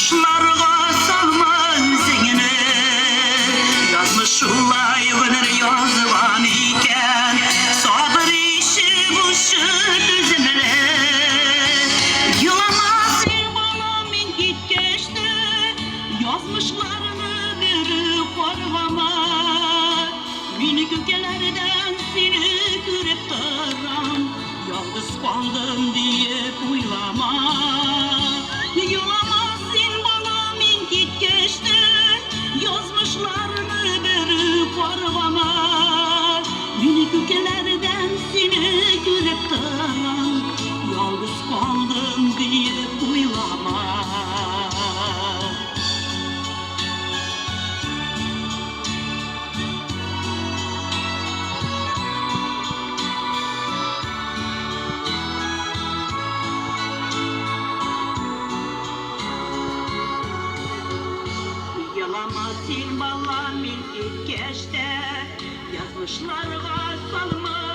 Язмышларга салма үзеңне. Язмыш шулай гомер язган икән. Сабыр итеп бу түземле. Елама син, балам, мин киткәч тә. Язмышларны бер каргама. Мин күкәләрдән сине күреп торам. Ялгыз калдым диеп уйлама. Елама син, балам, мин киткәч тә. Язмышларны бер каргама. Мин күкәләрдән сине күреп торам. Ялгыз калдым диеп уйлама. Елама син, балам, мин киткәч тә. Язмышларга салма.